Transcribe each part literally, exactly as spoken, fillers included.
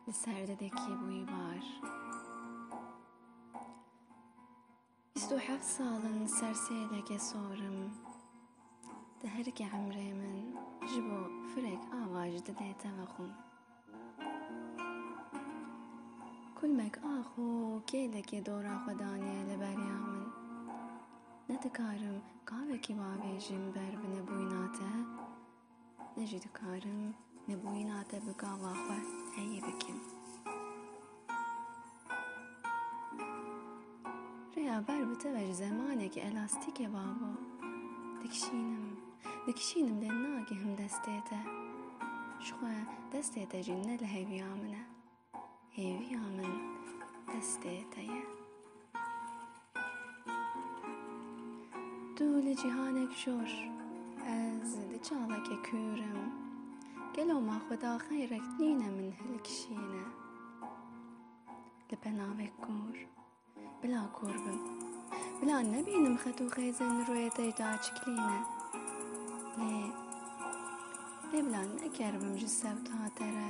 Li ser didekî bûyî bar. Bîst û heft sal in ser sêlekê sor im. Di herikê emrê min ji bo firek ava ji didê te vexwim. Kulmek ax û kêlekê dora xwe daniye li beriya min. Ne dikarim gavekî bavêjim ber bi nebûyîna te, ne jî dikarim nebûyîna te bi gava xwe heyî bikim. Rêya ber bi te ve ji zemanekî elastîk e bavo. Dikişînim, dikişînim lê nagihim destê te. Ji xwe destê te jî ne li hêviya min e. Hêviya min destê te ye. Tu li cîhanek jor, ez di çaleke kûr im. Gelo ma Xweda xeyrek nîne min hilkişîne? Li penavek kûr, bila kûr bim. Bila nebînim xet û xêzên rûyê te ji daçiklîne. Lê, lê bila nekeribim ji sewta te re.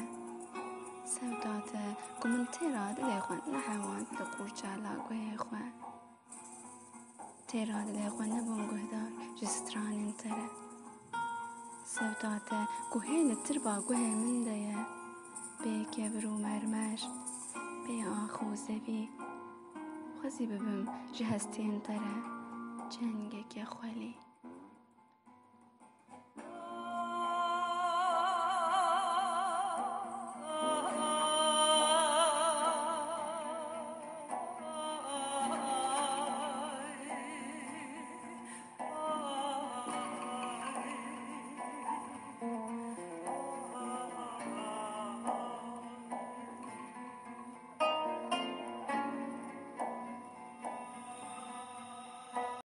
Sewta te ku min têra dilê xwe nehewand li qûrçala guhê xwe. Têra dilê xwe nebûm guhdar ji stranên te re. Sewta te ku hê li tirba guhê min de ye, bê kevir û mermer, bê ax û zevî. Xwezî bibim ji hestiyên te re cengeke xwelî.